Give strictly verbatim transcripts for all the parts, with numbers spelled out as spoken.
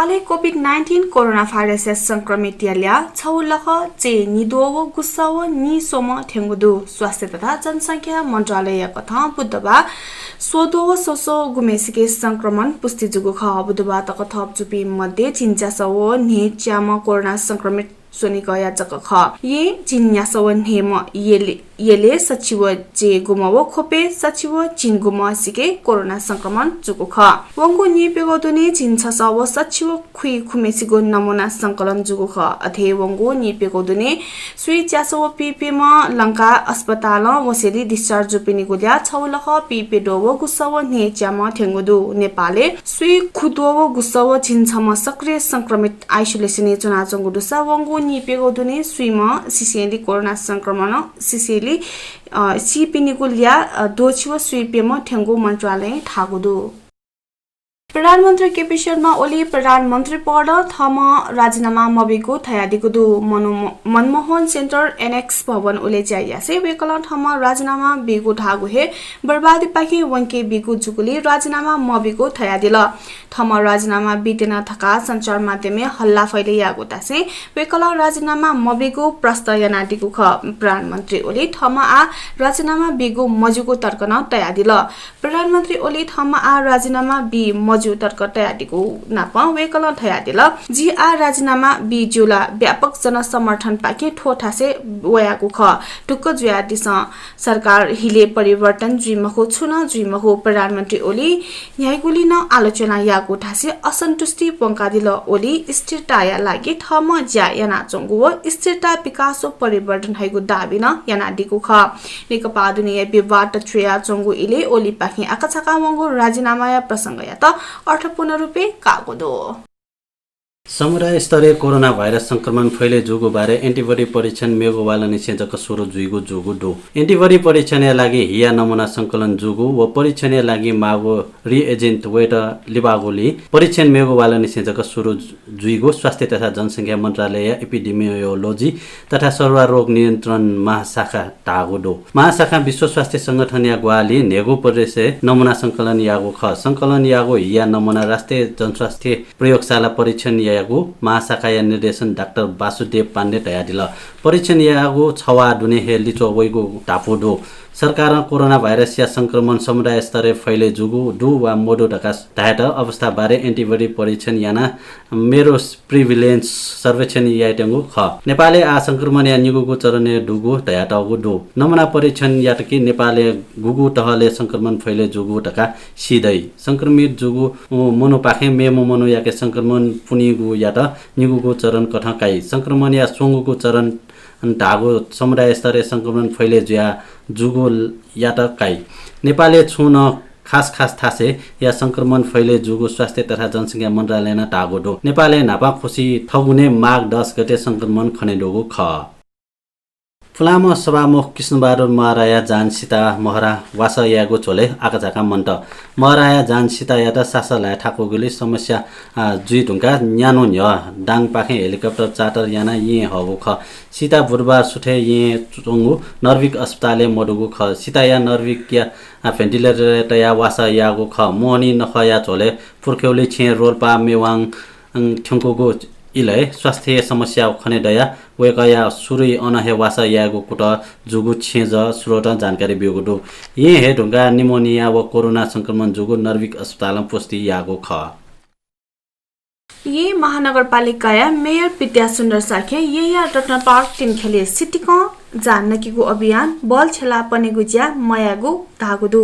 नेपालय् COVID nineteen corona भाइरसया संक्रमितया ल्याः छगू लख चय् निद्वः व गुसः व निस्वम्ह थ्यंगु दु। स्वास्थ्य तथा जनसंख्या मन्त्रालयया कथं बुधबार स्वद्वः व स्वस्वः गुम्हेसिके संक्रमण पुष्टि जूगु खः। बुधबार तक थप जूपिं मध्ये झिंच्यासः व न्हय्च्याम्ह कोरोना संक्रमित स्वनिगःया जक खः। येँ झिंन्यासः व न्हय्म्ह, यलय्, यलय् सछि व चय्‌गुम्ह व ख्वपय् सछि व झिंगुम्ह सिके कोरोना संक्रमण जूगु खः। वंगु नीप्यघौ दुने झिंछसः व सछि व खुइखुम्हेसिगु नमूना संकलन जूगु खः। अथे हे वंगु नीप्यघौ दुने स्वीच्यासः व पीप्यम्ह लंकाः अस्पतालं वसेंलि discharge जूपिनिगु ल्याः छगू लख पीप्यद्वः व गुसः व न्हय्च्याम्ह थ्यंगु दु। नेपालय् स्वीखुद्वः व गुसः व झिंछम्ह सक्रिय संक्रमित isolation-य् च्वनाच्वंगु दुसा वंगु नीप्यघौ दुने स्वीम्ह सिसेंलि कोरोना संक्रमण सिसेंलि, अ, सीपिनिगु ल्याः, अ, द्वःछि व स्वीप्यम्ह थ्यंगु मन्त्रालयं धाःगु दु। प्रधानमन्त्री केपी शर्मा ओली प्रधानमन्त्री पदं थःम्हं राजीनामा मबीगु धयादीगु दु। मनु-, मनमोहन सेन्टर एनेक्स भवन उलेज्या यासें वय्‌कलं थःम्हं राजीनामा बीगु धाःगु हे बर्बादीपाखें वंके बीगु जूगुलिं राजीनामा मबीगु धयादिल। थःम्हं राजीनामा बीत्यना धकाः सञ्चार माध्यमय् हल्ला फैले याःगु धासें वय्‌कलं राजीनामा मबीगु प्रष्ट यानादीगु खः। प्रधानमन्त्री ओली थःम्हं आः राजीनामा बीगु मज्यूगु तर्क नं तयादिल। प्रधानमन्त्री ओली थःम्हं आः राजीनामा बी मज्यू तर्क तयादीगु नापं वय्‌कलं धयादिल, जि आः राजीनामा बी ज्यू ला? व्यापक जनसमर्थनपाखें थ्व थासय् वयागु खः। ढुक्क जुयादिसँ। सरकार हिले परिवर्तन जुइ मखु, छुं नं जुइ मखु। प्रधानमन्त्री ओली न्ह्याइगुलिं नं आलोचना याःगु धासें असन्तुष्टि प्वंकादिल। ओली स्थिरताया लागि थःम्हं ज्या यानाच्वंगु व स्थिरता, विकास व परिवर्तन धइगु दाबी नं यानादीगु खः। नेकपा दुनेया विवाद च्वयाच्वंगु इलय् ओलीपाखें आकाझाकां वंगु राजीनामाया प्रसंगयात अर्थपूर्ण रूपय् काःगु दु। समुदाय स्तरय् कोरोना भाइरस संक्रमण फैले जूगु बारे antibody परीक्षण मेगु वालंनिसें जक सुरु जुइगु जूगु दु। Antibody परीक्षणया लागि हिया नमूना संकलन जूगु व परीक्षणया लागि माःगु reagent वयेत लिबागुलिं परीक्षण मेगु वालंनिसें जक सुरु जुइगु स्वास्थ्य तथा जनसंख्या मन्त्रालयया epidemiology तथा सरुवा रोग नियन्त्रण महाशाखा धाःगु दु। महाशाखां विश्व स्वास्थ्य संगठनया ग्वाहालिं न्हय्गू प्रदेशय् नमूना संकलन याःगु खः। संकलन याःगु हिया नमूना राष्ट्रिय जनस्वास्थ्य प्रयोगशाला परीक्षण याःगु महाशाखाया निर्देशन डाक्टर वासुदेव पाण्डे धयादिल। परीक्षण याःगु छवाः दुने हे लिच्वः वइगु धापू दु। सरकारं कोरोना भाइरसया संक्रमण समुदाय स्तरय् फैले जूगु दु वा मदु धकाः धायेत अवस्था बारे antibody परीक्षण यानाः मेरो prevalence सर्वेक्षण यायेत्यंगु खः। नेपालय् आः संक्रमणया निगूगु चरणय् दुगु धयातःगु दु। नमूना परीक्षण यात कि नेपालय् गुगु तहलय् संक्रमण फैले जूगु धकाः सी दइ। संक्रमित जूगु, अ, मनूपाखें मेम्ह मनूयाके संक्रमण पुनीगुयात निगूगु चरण कथं काइ। संक्रमणया स्वंगूगु चरण धाःगु समुदाय स्तरय् संक्रमण फैले जुया जूगुयात काइ। नेपालय् छुं नं खास खास थासय्‌या संक्रमण फैले जूगु स्वास्थ्य तथा जनसंख्या मन्त्रालयनं धाःगु दु। नेपालय् न्हापांखुसी थगुने माघ दस गते संक्रमण खनेदुगु खः। पुलांम्ह सभामुख कृष्णबहादुर महराया जान सीता महरा वासः यायेगु झ्वलय् आकाझाकां मन्त। महराया जान सीतायात सासः ल्हाये थाकूगुलिं समस्या, आ, जुइ धुंकाः न्यान्हु न्ह्यः दाङपाखें helicopter charter यानाः येँ हःगु खः। सीता बुधबार सुथय् येँ च्वंगु नर्भिक अस्पतालय् मदुगु खः। सीताया नर्भिकया, आ, ventilator-य् तयाः वासः याःगु खः। मोहनी नखःया झ्वलय् पुर्ख्यौली छेँ रोल्पा मेवाङ, अं, थ्यंकूगु इलय् स्वास्थ्य समस्या खने दयाः वय्‌कःया सुरुइ अन हे वासः यायेगु कुतः जूगु छेँजः स्रोतं जानकारी ब्यूगु दु। येँ हये धुंकाः निमोनिया व कोरोना संक्रमण जूगु नर्भिक अस्पतालं पुष्टि याःगु खः। येँ महानगरपालिकाया मेयर विद्यासुन्दर शाक्यं येँया रत्नपार्क तिनख्यलय् सितिकं जा नकिगु अभियान बल छ्यला पनेगु ज्या मयायेगु धाःगु दु।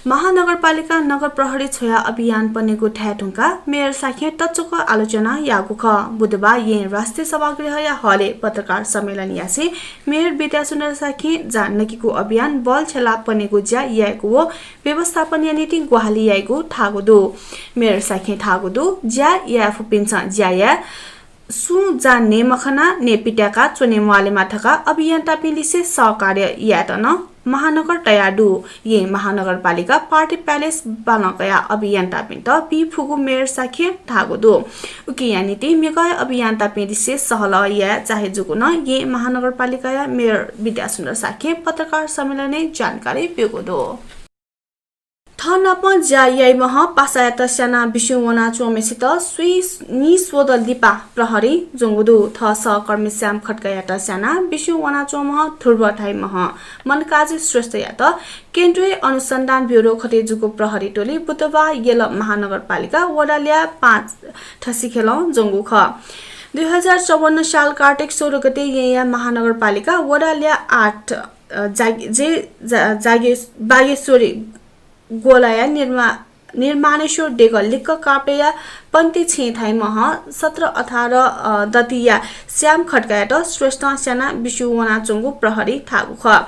महानगरपालिकां नगर प्रहरी छ्वयाः अभियान पनेगु धाये धुंकाः मेयर शाक्यं तच्वक आलोचना याःगु खः। बुधबार येँ राष्ट्रिय सभागृहया हलय् पत्रकार सम्मेलन यासें मेयर विद्यासुन्दर शाक्यं जा नकिगु अभियान बल छ्यला पनेगु ज्या यायेगु व व्यवस्थापनया निंतिं ग्वाहालि याइगु धाःगु दु। मेयर शाक्यं धाःगु दु, ज्या याये फुपिन्सं ज्या याये, सुं जा नये मखना, नये पित्याका च्वने म्वालेमा धकाः अभियन्तापिं लिसे सहकार्य यायेत नं महानगर तयार दु। येँ महानगरपालिका पार्टी प्यालेस बालं कयाः अभियन्तापिन्त बी फुगु मेयर शाक्यं धाःगु दु। उकिया निंतिं मेगु अभियन्तापिं लिसे सहलह याये चाहे जूगु नं येँ महानगरपालिकाया मेयर विद्यासुन्दर शाक्यं पत्रकार सम्मेलनय् जानकारी ब्यूगु दु। थःनापं ज्या याइम्ह पासायात स्यानाः बिस्युं वनाच्वंम्हसित स्वीनिस्वदँ लिपा प्रहरीं ज्वंगु दु। थः सहकर्मी श्याम खड्कायात स्यानाः बिस्युं वनाच्वंम्ह ध्रुव धाइम्ह मनकाजी श्रेष्ठयात केन्द्रीय अनुसन्धान ब्युरो खटे जूगु प्रहरी टोली बुधबार यल महानगरपालिका वडा ल्याः पाँच थसिखेलं ज्वंगु खः। दुई हजार चौवन्न साल कार्तिक सोह्र गते येँया महानगरपालिका वडा ल्याः आठ, अ, जागे-, जे-, जा-, जागे-, बागेश्वरी गोलाया निर्मा-, निर्माणेश्वर देगः लिक्क काप्रेया पन्ति छेँ धाइम्ह सत्र अठार, अ, दतिया श्याम खड्कायात श्रेष्ठं स्यानाः बिस्युं वनाच्वंगु प्रहरीं धाःगु खः।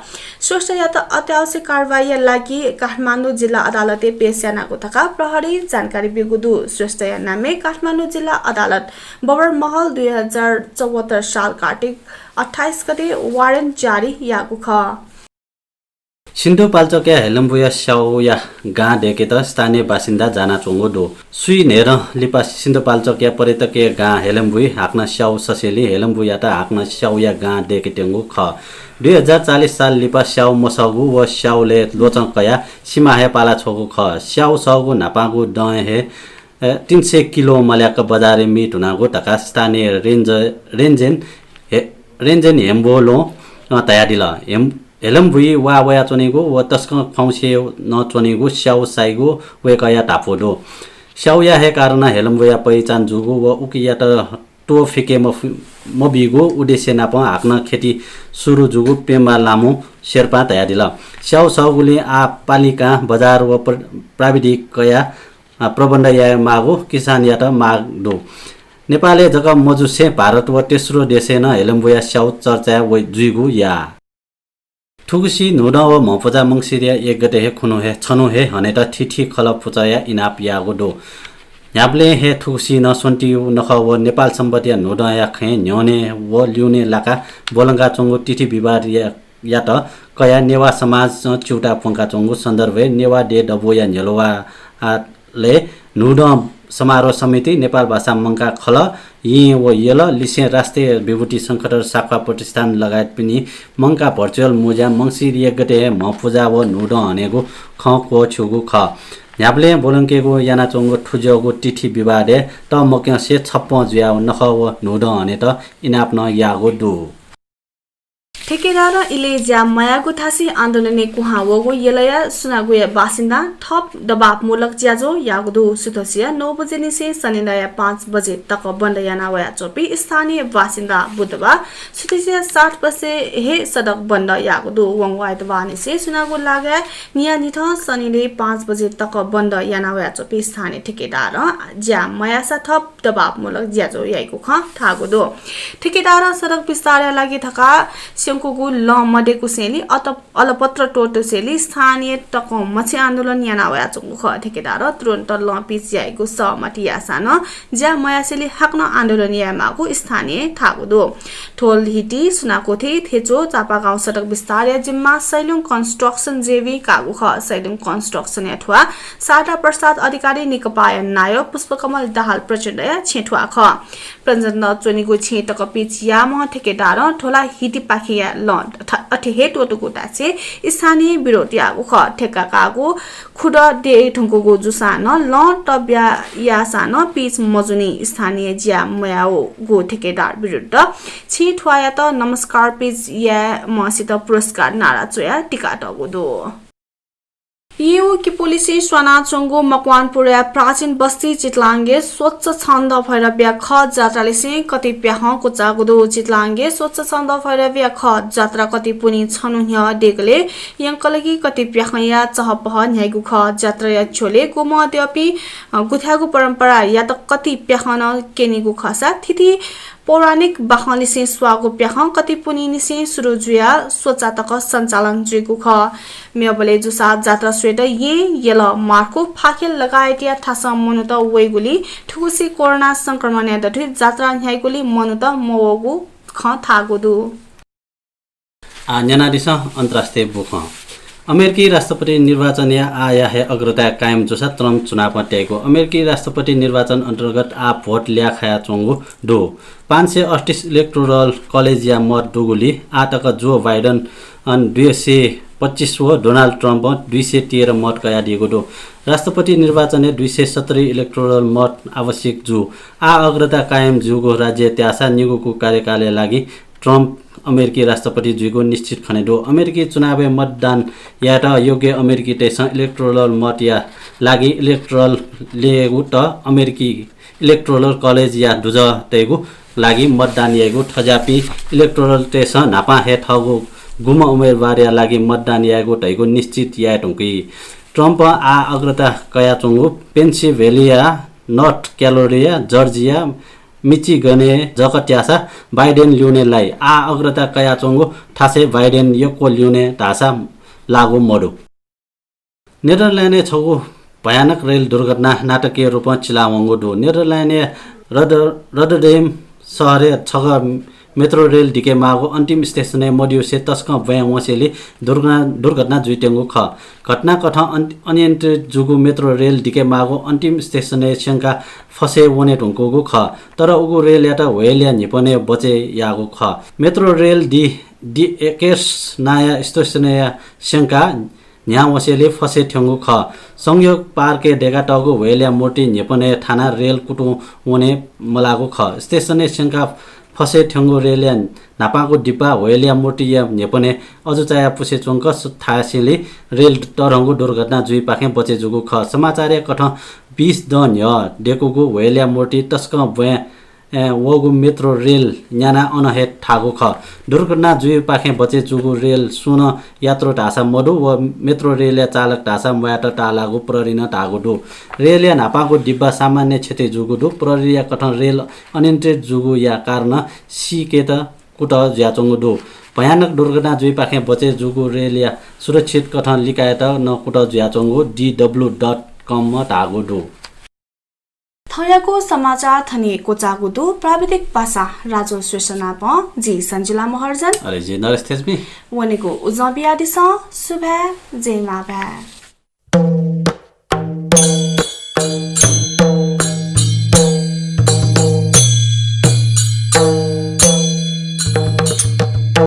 श्रेष्ठयात अत्यावश्यक कारवाहीया लागि काठमाडौँ जिल्ला अदालतय् पेश यानागु धकाः प्रहरीं जानकारी ब्यूगु दु। श्रेष्ठया नामय् काठमाडौँ जिल्ला अदालत बबरमहल दुई हजार चौहत्तर साल कार्तिक अट्ठाइस गते वारेन्ट जारी याःगु खः। सिन्धुपाल्चोकया हेलम्बुया स्याउया गां दय्केत स्थानीय बासिन्दा जानाच्वंगु दु। स्वीन्हय्दँ लिपा सिन्धुपाल्चोकया पर्यटकीय गां हेलम्बुइ हाकनं स्याउ ससेंलि हेलम्बुयात हाकनं स्याउया गां दय्केत्यंगु खः। दुई हजार चालिस साल लिपा स्याउ मसःगु व स्याउलय् ल्वचं कयाः सिमा हे पाला छ्वःगु खः। स्याउ सःगु न्हापांगु दँय् हे, ए, तीन सय किलो मल्याक बजारय् मी धुनागु धकाः स्थानीय रेन्ज-, रेन्जेन हे-, रेन्जेन हेम्बोलं, अ, धयादिल। हेम-, हेलम्बुइ वा वयाच्वनीगु व तसकं ख्वाउँसे नं च्वनीगु स्याउ साइगु वय्कःया धापू दु। स्याउया हे कारणं हेलम्बुया पहिचान जूगु व उकियात त्वःफिके मफु-, मबीगु उद्देश्य नाप हाकनं खेती सुरु जूगु पेम्बा लामु शेर्पां धयादिल। स्याउ सःगुलिं आः पालिकां बजार व प्र-, प्राविधिक कयाः, अ, प्रबन्ध याये माःगु किसानयात माग दु। नेपालय् जक मजुसे भारत व तेस्रो देशय् नं हेलम्बुया स्याउ चर्चाय् वइ-, जुइगु याः। थुगुसी न्हूदँ व म्हपुजा मंसिरया एक गते हे खुन्हु हे छन्हु हे हनेत थीथी खलः पुचःया इनाप याःगु दु। न्ह्याबलें हे थुगुसी नं स्वन्तियु नखः व नेपाल संवतया न्हूदँया खँय् न्ह्यःने व ल्यूने लाकाः ब्वलंकाच्वंगु तिथि विवादया, यात कयाः नेवाः समाजं च्यूताः प्वंकाच्वंगु सन्दर्भय् नेवाः देय् दबूया न्ह्यलुवालय् न्हूदँ समारोह समिति, नेपाल भाषा मंकाः खलः, येँ व यल लिसें राष्ट्रिय विभूति शंखधर साख्वाः प्रतिष्ठान लगायतपिनि मंकाः भर्चुअल मुँज्यां मंसिर एक गते हे म्हपुजा व न्हूदँ हनेगु खँ क्वःछ्यूगु खः। न्ह्याबलें ब्वलंकेगु यानाच्वंगु थुज्वःगु तिथि विवादय् तःमक्यंसे छप्पँ जुयाः नखः व न्हूदँ हनेत इनाप नं याःगु दु। ठेकेदारं इलय् ज्या मयाःगु धासें आन्दोलनय् कुहां वःगु यलया सुनागुया बासिन्दां थप दबावमूलक ज्याझ्वः याःगु दु। सुथसिया नौ बजेनिसें सनिदँया पाँच बजे तक बन्द याना वयाच्वंपिं स्थानीय बासिन्दां बुधबार सुथसिया सात बजे हे सडक बन्द याःगु दु। वंगु आइतबारनिसें सुनागु लागाय् नियानिथं सनिदँय् पाँच बजे तक बन्द याना वयाच्वंपिं स्थानीय ठेकेदारं ज्या मयाःसा थप दबावमूलक ज्याझ्वः याइगु खँ धाःगु दु। ठेकेदारं सडक विस्तारया लागि धकाः स्यंकूगु लँ मदय्कुसेंलि अत-, अलपत्र त्वःतुसेंलि स्थानीय तकं मछि आन्दोलन याना वयाच्वंगु खः। ठेकेदारं तुरुन्त लँ पिच याइगु सहमति याःसां नं ज्या मयासेंलि हाकनं आन्दोलन यायेमाःगु स्थानीयं धाःगु दु। धोलहिटी, सुनाकोठी, थेचो, चापागाउँ सडक विस्तारया जिम्मा सैलुङ कन्स्ट्रक्सन जेबीं काःगु खः। सैलुङ कन्स्ट्रक्सनया थ्वाः शारदा प्रसाद अधिकारी नेकपाया नायः पुष्पकमल दाहाल प्रचण्डया छेँथ्वाः खः। प्रचण्ड च्वनीगु छेँ तक पिच याःम्ह ठेकेदारं धोलाहिटीपाखेया लँ अथ-, अथे हे त्वःतूगु धासें स्थानीयं विरोध याःगु खः। ठेक्का काःगु खुदँ दये धुंकूगु जूसां नं लँ तब्या याःसां नं पिच मजूनि। स्थानीयं ज्या मयाःगु ठेकेदार विरुद्ध छेँथ्वाःयात नमस्कार पिच याःम्हसित पुरस्कार नारा च्वयाः तिकातःगु दु। येँ व किपुलिसें स्वानाच्वंगु मकवानपुरया प्राचीन बस्ती चितलाङ्गे स्वच्छ छन्द भैरवया खः जात्रालिसें कति प्याखं क्वचाःगु दु। चितलाङ्गे स्वच्छ छन्द भैरवया खः जात्रा कति पुन्हि छन्हु न्ह्यः देगलय् यंकलकि कति प्याखंया चहपह न्ह्याइगु खः। जात्राया झ्वलय् गुम्ह द्यःपिं, अ, गुथ्याःगु परम्परायात कति प्याखं नं क्यनीगु खःसा थीथी पौराणिक बाखंलिसें स्वाःगु प्याखं कति पुन्हिनिसें सुरु जुयाः स्वचा तक सञ्चालन जुइगु खः। मेबलय् जूसा जात्रा स्वयेत येँ, यल, मार्खु, फाखेल लगायतया थासं मनूत वइगुलिं थुगुसी कोरोना संक्रमणया दथुइ जात्रा न्ह्याइगुलिं मनूत मवःगु खँ धाःगु दु। आः न्यनादिसँ अन्तर्राष्ट्रिय बुखँ। अमेरिकी राष्ट्रपति निर्वाचनया आःया हे अग्रताय् कायम जूसा ट्रम्प चुनावं त्याइगु। अमेरिकी राष्ट्रपति निर्वाचन अन्तर्गत आः भोट ल्याखायाच्वंगु दु। पाँच सय अठतीस इलेक्टोरल कलेजया मत दुगुलिं आः तक जो बाइडन अन दुई सय पच्चिस व डोनाल्ड ट्रम्पं दुई सय तेह्र मत कयादीगु दु। राष्ट्रपति निर्वाचनय् दुई सय सत्तरी इलेक्टोरल मत आवश्यक जू। आः अग्रता कायम जूगु राज्य त्याःसा निगूगु कार्यकालया लागि ट्रम्प अमेरिकी राष्ट्रपति जुइगु निश्चित खने दु। अमेरिकी चुनावय् मतदान यायेत योग्य अमेरिकीतय्सं इलेक्टोरल मतया लागि इलेक्टोरल लेगु त अमेरिकी इलेक्टोरल कलेजया दुजःतय्गु लागि मतदान याइगु। थज्याःपिं इलेक्टोरलतय्सं न्हापां हे थःगु गुम्ह उम्मेदवारया लागि मतदान यायेगु धइगु निश्चित याये धुंकी। ट्रम्पं आः अग्रता कयाच्वंगु पेन्सिल्भेनिया, नर्थ क्यारोलिना, जर्जिया, मिचिगनय् जक त्याःसा बाइडेन ल्यूने लाइ। आः अग्रता कयाच्वंगु थासय् बाइडेन यक्व ल्यूने धाःसा लाःगु मदु। नेदरल्यान्डय् छगू भयानक रेल दुर्घटना नाटकीय रूपं चिलावंगु दु। नेदरल्यान्डया रद-, रटरडेम शहरय् छगः मेट्रो रेल दिके माःगु अन्तिम स्टेसनय् मदिउसे तसकं ब्वाँय् वंसेंलि दुर्घ-, दुर्घटना जुइत्यंगु खः। घटनाकथं अन-, अनियन्त्रित जूगु मेट्रो रेल दिके माःगु अन्तिम स्टेसनय् स्यंकाः फसय् वने धुंकूगु खः। तर उगु रेलयात ह्वेलया न्हिपनय् बचय् याःगु खः। मेट्रो रेल दि, दि एकेस नांया स्टेसनया स्यंकाः न्ह्यावंसेंलि फसय् थ्यंगु खः। संयोग पार्कय् दय्कातःगु ह्वेलया मूर्ति न्हिपनय् थानाः रेल कुतुं वने मलाःगु खः। स्टेसनय् स्यंकाः फसय् थ्यंगु रेलया न्हापांगु डिब्बा ह्वेलया मूर्तिया न्हिपनय् अजू चायाः पुसे च्वंक सु-, थासेंलि रेल तःधंगु दुर्घटना जुइपाखें बचय् जूगु खः। समाचारया कथं बिस दँ न्ह्यः दय्कूगु ह्वेलया मूर्ति तसकं ब्वाँय् ए, वःगु मेट्रो रेल न्यानाः अन हे थाःगु खः। दुर्घटना जुइपाखें बचय् जूगु रेल सुं नं यात्रु धाःसा मदु व मेट्रो रेलया चालक धाःसा म्वायेत ताःलाःगु प्रहरीं नं धाःगु दु। रेलया न्हापांगु डिब्बा सामान्य क्षति जूगु दु। प्रहरीया कथं रेल अनियन्त्रित जूगुया कारणं सीकेत कुतः जुयाच्वंगु दु। भयानक दुर्घटना जुइपाखें बचय् जूगु रेलया सुरक्षित कथं लिकायेत नं कुतः जुयाच्वंगु DW dot com-ं धाःगु दु। थौंयागु समाचार थन हे क्वचाःगु दु। प्राविधिक पासा राजु श्रेष्ठ नाप जि सञ्जिला महर्जन। अले जि नरेश तेजमी। वनेगु उजं बियादिसँ। सुभाय्, जय मांभाय्।